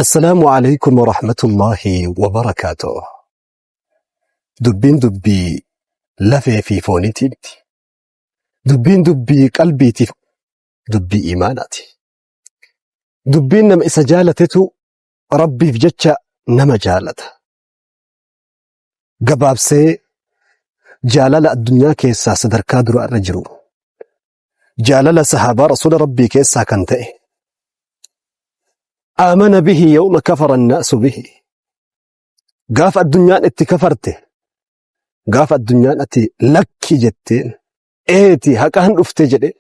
Assalaamu alaikum warahmatullaahi wabarakaatuh. Dubbiin dubbii lafee fi fooniitii miti. Dubbiin dubbii qalbiitiif dubbii imaanaati. Dubbiin nama isa jaalatetu Rabbiif jecha nama jaalata. Gabaabsee jaalala addunyaa keessaa sadarkaa duraa irra jiru. Jaalala sahaabaa rasuula Rabbii keessaa kan ta'e. Aamana bihi yawma kafara annaasu bihi. Gaafa addunyaan itti kafarte, gaafa addunyaan ati lakki jetteen, eeti haqaan dhufte jedhe.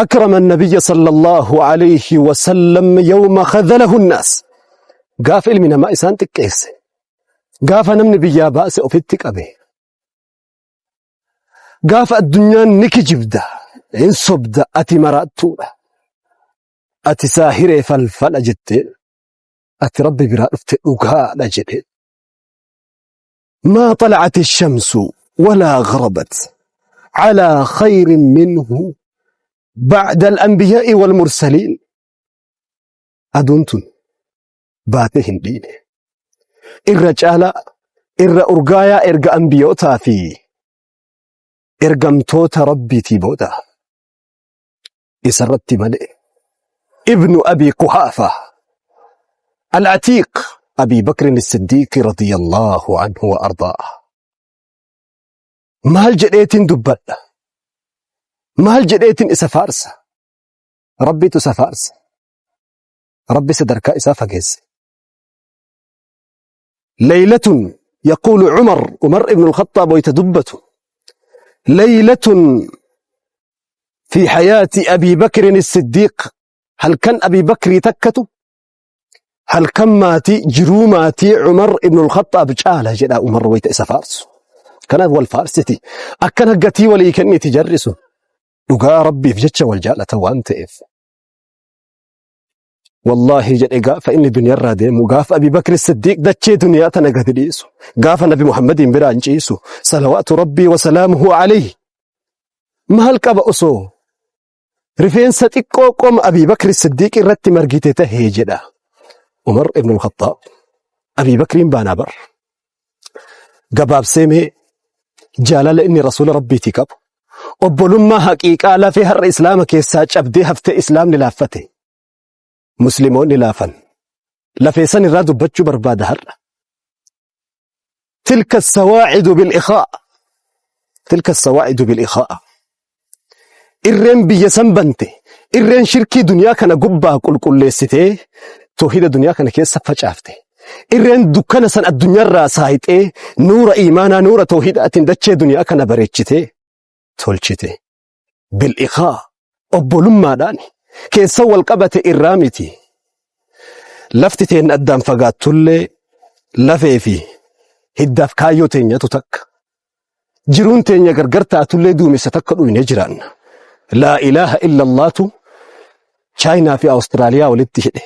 أكرم النبي صلى الله عليه وسلم يوم خذله الناس قاف ilmi namaa isaan xiqqeesse gaafa namni biyyaa baase ofitti qabe gaafa addunyaan ni kijibda hin sobda ati maraattuudha ati saahiree falfala jettee ati rabbi biraa dhufte dhugaadha jedhe ما طلعت الشمس ولا غربت على خير منه بعد الأنبياء والمرسلين aduun tun baatee hin dhiine irra caalaa irra urgaayaa erga ambiyootaa fi ergamtoota rabbiitii booda isarratti malee ibnu abi quhaafa al-atiiq abi bakrin as-siddiiqi radiyallahu anhu wa ardaa maal jedheetiin dubbadha maal jedheetiin isa faarsa rabbitu isa faarsa rabbi sadarkaa isaa fageesse ليلة يقول عمر عمر ابن الخطاب ويتدبت ليلة في حياة أبي بكر الصديق هل كان أبي بكر تكته هل كان ماتي جرو ماتي عمر ابن الخطاب جاله جدا عمر ويت إسا فارس كان هو الفارستي أكن هقتي ولي كني تجرسه لقى ربي في جتش والجالة وأنت إف Wallaahi jedhe gaafa inni duniyarraa deemu gaafa Abi Bakri Siddiiq dachee duniyaa tana gadi dhiisu gaafa Nabi Muhammadiin biraan ciisu salawaatu rabbii wasalaamuhu alayhi maal qaba osoo rifeensa xiqqoo qoma Abi Bakri Siddiiq irratti margite tahee jedha Umar ibn al-Khattaab Abi Bakriin baanaa bar gabaabsee mee jaalala inni rasuula rabbiitii qabu obbolummaa haqiiqaa lafee har'a islaama keessaa cabdee haftee islaamni laaffate Muslimoonni laafan. Lafee san irraa dubbachuu barbaada har'a. Tilka sawaacidu bil-ikhaa. Tilka sawaacidu bil-ikhaa. Irreen biyya san bante, irreen shirkii duniyaa kana gubbaa qulqulleessitee toohida duniyaa kana keessa facaafte. Irreen dukkana san addunyaarraa saayixee nuura iimaanaa nuura toohidaatiin dachee duniyaa kana bareechitee tolchite. Bil-ikhaa obbolummaadhaan keessa wal qabate irraa miti. Lafti teen addaan fagaattullee lafee fi hiddaaf kaayyoo teenyatu takka. Jiruun teenya gargar taatullee duumessa takka dhuyne jiraanna. Laa ilaaha illallaatu Chaayinaa fi Awustiraaliyaa walitti hidhe.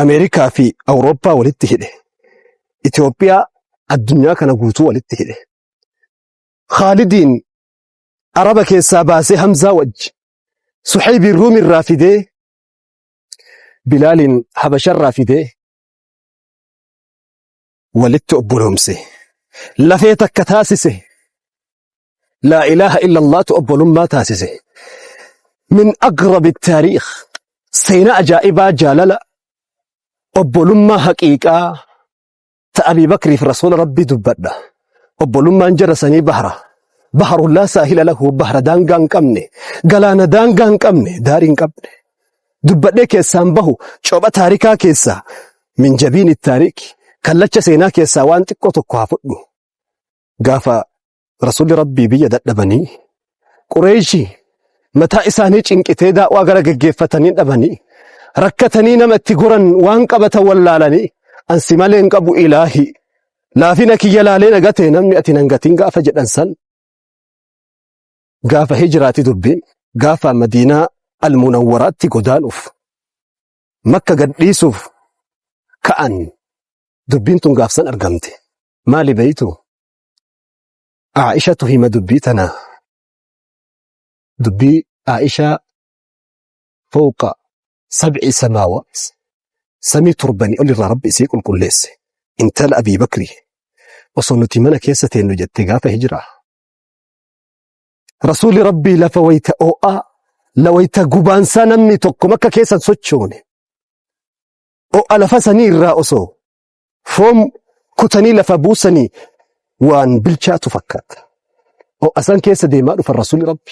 Ameerikaa fi Awurooppaa walitti hidhe. Itoophiyaa addunyaa kana guutuu walitti hidhe. Khaalidiin Araba keessaa baasee Hamzaa wajji Suhaybiin Ruumirraa fidee Bilaaliin Habasharraa fidee walitti obboloomse. Lafee takka taasise. Laa ilaaha illallaatu obbolummaa taasise. Min agrabi taariikh seenaa ajaa'ibaa jaalala obbolummaa haqiiqaa ta Abii Bakriif Rasuula Rabbii dubbadha. Obbolummaan jara sanii bahra. Baharun laa saahila lahu bahra daangaa hin qabne. Galaana daangaa hin qabne daarii hin qabne. Dubbadhee keessaan bahu copha taarikaa keessaa min jabiini taariiki kallacha seenaa keessaa waan xiqqoo tokko haa fudhu. Gaafa Rasuulli Rabbii biyya dadhabanii Qureeyshi mataa isaanii cinqitee daa'waa gara geggeeffatanii dhabanii rakkatanii nama itti goran waan qabatan wallaalanii ansi malee hin qabu ilaahi laafina kiyya laalee na gate namni ati nan gatiin gaafa jedhan san gaafa hijraati dubbiin gaafa madiinaa almunawwaraatti godaanuuf makka gadhiisuuf ka'an dubbiin tun gaafsan argamte maali beeytu Aa'ishatu hima dubbii tana. Dubbii Aa'ishaa fawqa sab'i samaawaat. Samii torbanii ol irraa Rabbi isii qulqulleesse. Intala Abii Bakri osoo nuti mana keessa teennu jette gaafa hijiraa. Rasuulli Rabbii lafa wayita oo'aa la wayita gubaansaa namni tokko makka keessa hin sochoone. Oo'a lafa sanii irraa osoo foon kutanii lafa buusanii waan bilchaatu fakkaata. Oo'a san keessa deemaa dhufan Rasuulli Rabbi.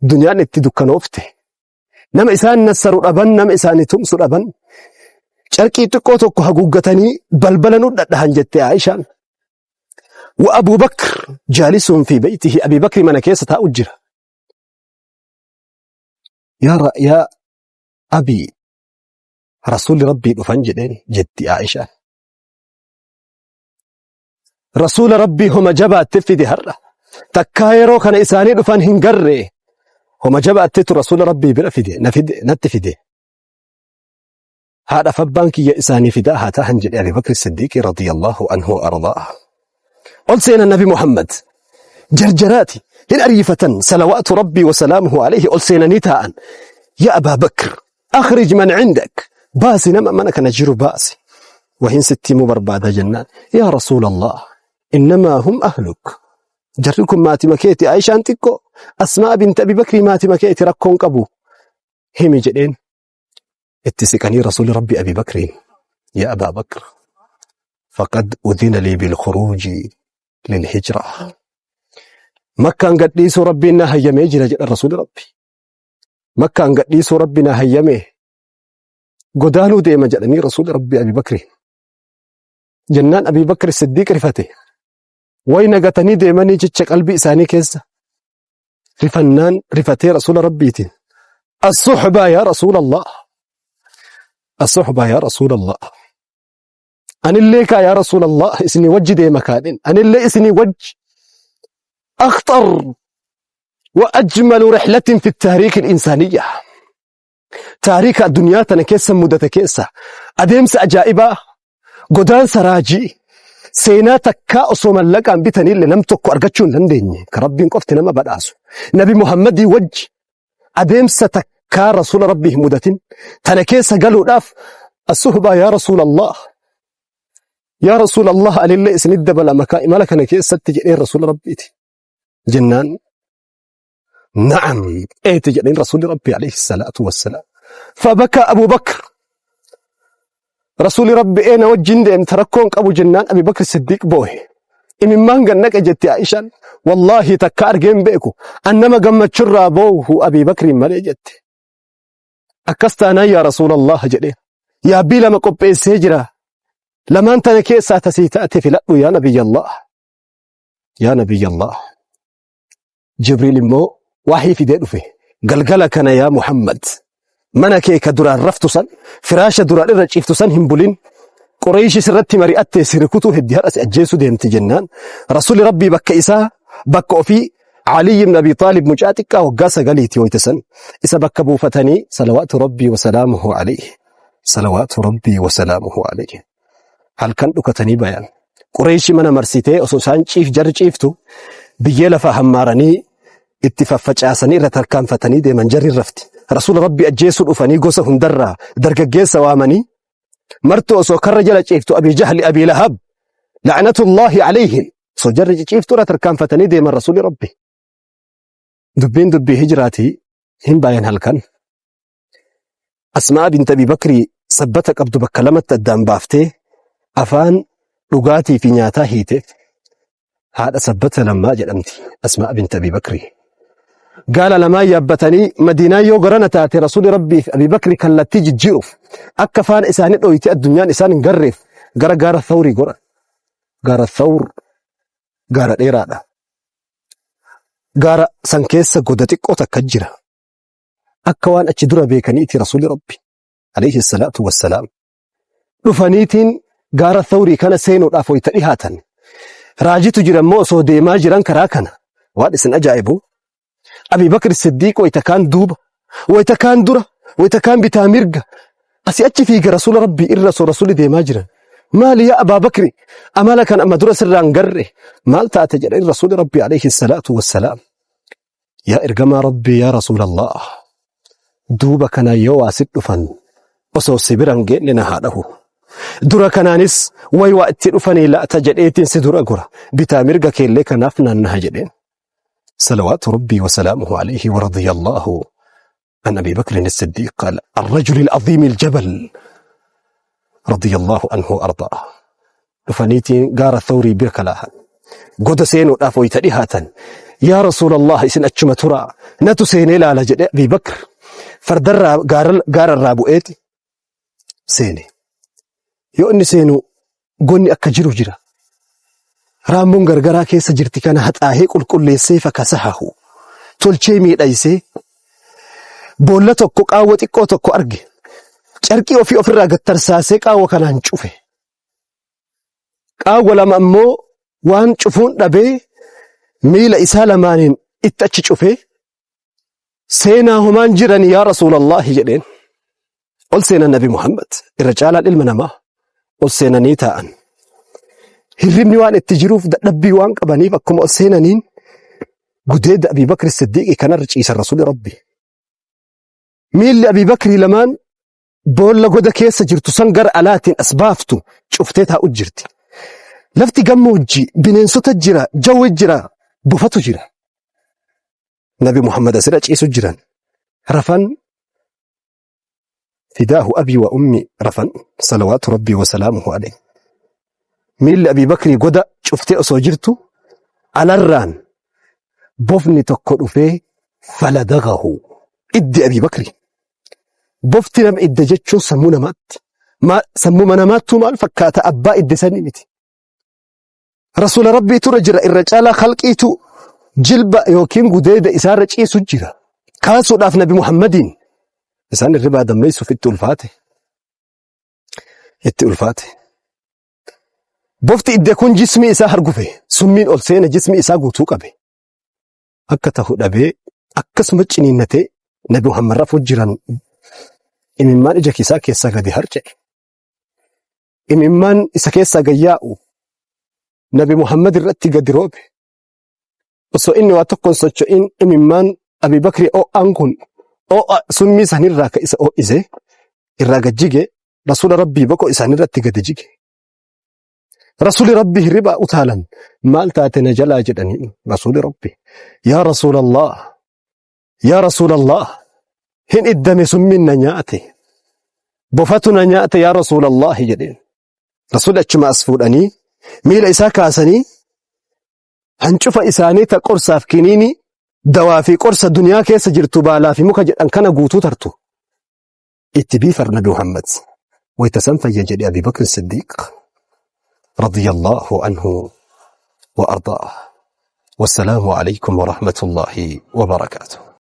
Duniyaan itti dukkanoofte. Nama isaan nassaru dhaban, nama isaanii tumsu dhaban. Carqii xiqqoo tokko haguuggatanii balbala nu dhadhahan jette Aishaan. Wa Abuu Bakr jaalisuun fi beeytihi Abii Bakri mana keessa taa'u jira. Yaa yaa Abii Rasuulli Rabbii dhufan jedheen jetti Aishaan. Rasuula Rabbii homa jabaatte fide har'a. Takkaa yeroo kana isaanii dhufan hin garre. Homa jabaattetu Rasuula Rabbii bira fide, na fide, natti fide. Haadha fi abbaan kiyya isaanii fidaa haa ta'an jedhe Abi Bakr Siddiiqi radiyallahu anhu wa ardaa. Ol seenan Nabi Muhammad. Jarjaraati hin ariifatan salawaatu Rabbii wa salaamuhu alayhi ol seenanii taa'an. Yaa Abaa Bakr akhrij man cindak baasi nama mana kana jiru baasi wahin sitti himuu barbaada jennaan yaa rasuulallah innamaa hum ahluk jarri kun maatima keeti Aishaan xiqqoo Asmaa binti Abi Bakrii maatima keeti rakkoon qabu himi jedheen itti siqanii rasuuli rabbi Abi Bakriin yaa Abaa Bakr faqad udhina lii bilkhuruuji lilhijra makkaan gadhiisuu rabbiin na hayyamee jira jedha rasuuli rabbi Makkaan gadhiisuu Rabbi na hayyame godaanuu deema jedhanii rasuulli Rabbi Abi Bakri. Jennaan Abi Bakri Siddiiq rifate. Way nagatanii deemanii jecha qalbii isaanii keessa rifannaan rifatee rasuula Rabbiitiin. As-suhbaa yaa rasuula Allah. As-suhbaa yaa rasuula Allah. Anillee kaa yaa rasuula Allah isinii wajji deema kaadhin. Anillee isinii wajji. أخطر وأجمل رحلة في التاريخ الإنسانية تاريخ الدنيا تنا كيسا مدة كيسا أديمس أجائبا قدان سراجي seenaa takkaa osoo mallaqaan bitanii nam tokko argachuu hin dandeenye ka rabbiin qofti nama badhaasu nabi muhammadii wajji adeemsa takkaa rasuula rabbii hin mudatin tana keessa galuudhaaf asuhbaa yaa rasuula allah yaa rasuula allah anillee isinit dabalama kaa imala kana keessatti jedheen rasuula rabbiiti jennaan na'am eeti jedheen rasuulli rabbii alayhi salaatu wassalaam fabaka abu bakr rasuuli rabbi ee na wajjin deemta rakkoon qabu jennaan abi bakr siddiiq boohe imimmaan gannaqe jetti aishaan wallaahi takka argeen beeku an nama gammachurraa boohu abi bakriin malee jette Akkas taanaan yaa Rasuulallah jedheen. Yaabbii lama qopheessee jira. Lamaan tana keessaa tasii taate filadhu yaa Nabiyyallah. Yaa Nabiyyallah. Jibriil immoo wahii fidee dhufe. Galgala kana yaa Muhammad. Mana kee ka duraan raftu san, firaasha duraan irra ciiftu san hin bulin. Qureeyshi sirratti mari'attee si rukutuu heddi har'a si ajjeesuu deemti jennaan. Rasuulli Rabbii bakka isaa bakka ofii Aliyyi ibn Abi Xaalib mucaa xiqqaa waggaa sagaliiti wayita san isa bakka buufatanii salawaatu rabbii wa salaamuhu alayhi salawaatu rabbii wa salaamuhu alayhi halkan dhukatanii bayan Qureeyshi mana marsitee osoo isaan ciif jarri ciiftu biyyee lafaa hammaaranii itti faffacaasanii irra tarkaanfatanii deeman jarri rafti rasuula rabbii ajjeesuu dhufanii gosa hundarraa dargaggeessa waamanii martuu osoo karra jala ciiftu Abii Jahli Abii Lahab la'natullaahi alayhim osoo jarri ciciiftu irra tarkaanfatanii deeman rasuulli rabbi dubbiin dubbii hijraatii hin bayan halkan Asmaa bint Abi Bakrii sabbata qabdu bakka lamatti addaan baaftee afaan dhugaatii fi nyaataa hiiteef haadha sabbata lammaa jedhamti Asmaa bint Abi Bakrii. Gaala lamaan yaabbatanii Madiinaa yoo garana taate Rasuulli Rabbii fi Abi Bakri kallattii jijjiiruuf akka faana isaanii dhoyte addunyaan isaan hin garreef gara gaara Thawrii goran. Gaara Thawr gaara dheeraadha. Gaara san keessa goda xiqqoo takka jira. Akka waan achi dura beekaniiti Rasuulli Rabbi alayhi salaatu wassalaam. Dhufaniitiin gaara Thawrii kana seenuudhaaf wayita dhihaatan. Raajitu jira immoo osoo deemaa jiran karaa kana. Waan isin ajaa'ibu Abii Bakr Siddiiq wayita kaan duuba, wayita kaan dura, wayita kaan bitaa mirga. Asii achi fiiga Rasuula Rabbii irra osoo Rasuulli deemaa jiran. Maali yaa Abaa Bakri amala kan amma dura sirraan garre maal taate jedhanii Rasuulli Rabbii alayhi salaatu wassalaam. Yaa ergamaa Rabbii yaa Rasuulallah duuba kana yoo waa sit dhufan Osoo si bira hin geenne na haa dhahu. Dura kanaanis way waa itti dhufanii laata jedheetiin si dura gora. Bitaa mirga keellee kanaaf naannaha jedheen. Salawaatu Rabbii wa salaamuhu alayhi wa radiyallahu an Abi Bakrin as-Siddiq qaala ar-rajuli al-aziim al-jabal radiyallahu anhu wa ardaa. Dhufaniitiin gaara Thawrii bira kalaahan. Goda seenuudhaaf wayita dhihaatan. Yaa Rasuulallah isin achuma turaa. Natu seenee laala jedhe Abii Bakr. Fardarraa gaararraa bu'eeti seene. Yoo inni seenu gonni akka jiru jira. Raammoon gargaraa keessa jirti kana haxaahee qulqulleessee fakasahahu. Tolchee miidhaysee boolla tokko qaawwa xiqqoo tokko arge. Carqii ofii ofirraa gad tarsaasee qaawwa kanaan cufe. Qaawwa lama ammoo waan cufuun dhabee miila isaa lamaaniin itti achi cufee seenaa homaan jiran yaa Rasuulallaahi jedheen. Ol seenan Nabi Muhammad irra caalaan ilma namaa ol seenanii taa'an. Hirribni waan itti jiruuf dadhabbii waan qabaniif akkuma ol seenaniin gudeeda Abii Bakri Siddiiqi kanarra ciisan Rasuuli Rabbi. Miilli Abii Bakrii lamaan boolla goda keessa jirtu san gara alaatiin as baaftu cuftee taa'u jirti. Lafti gammoojjii bineensota jira, jawwe jira, bofatu jira. Nabi Muhammad asirra ciisu jiran. Rafan fidaahu abii wa ummi rafan salawaatu rabbii wa salaamuhu alayhi. Miilli Abii Bakrii goda cuftee osoo jirtu alarraan bofni tokko dhufee faladagahu iddi Abii Bakrii. Bofti nama idda jechuun sammuu namaatti. Sammuma namaattuu maal fakkaata abbaa idde sanii miti. Rasuula Rabbiitu irra jira irra caalaa khalqiitu jilba yookiin gudeeda isaarra ciisu jira. Kaasuudhaaf Nabi Muhammadiin isaan hirribaa dammeessuuf itti ulfaate. Itti ulfaate. Bofti idde kun jismii isaa hargufe summiin ol seene jismii isaa guutuu qabe. Akka tahu dhabee akkasuma ciniinnatee Nabi Muhammad rafuu jiran imimmaan ija isaa keessaa gadi harca'e. Imimmaan isa keessaa gad yaa'u Nabi Muhammad irratti gadi roobe. Osoo inni waa tokko hin socho'in imimmaan Abi Bakri oo'aan kun oo'a summii sanirraa ka isa oo'ise irraa gad jige Rasuula Rabbii boqoo isaanirratti gadi jige. Rasuuli Rabbi hirribaa utaalan maal taate na jalaa jedhanii Rasuuli Rabbi yaa Rasuulallah yaa Rasuulallah hin iddame summiin na nyaate bofatu na nyaate yaa Rasuulallah jedheen. Rasuulli achuma as fuudhanii miila isaa kaasanii hancufa isaanii ta qorsaaf kiniinii dawaa fi qorsa duniyaa keessa jirtu baalaa fi muka jedhan kana guutuu tartu itti biifar Nabi Muhammad wayta san fayya jedhe Abi Bakr Siddiiq radiyallahu anhu wa ardaah. Wassalaamu alaykum wa rahmatullahi wa barakaatuh.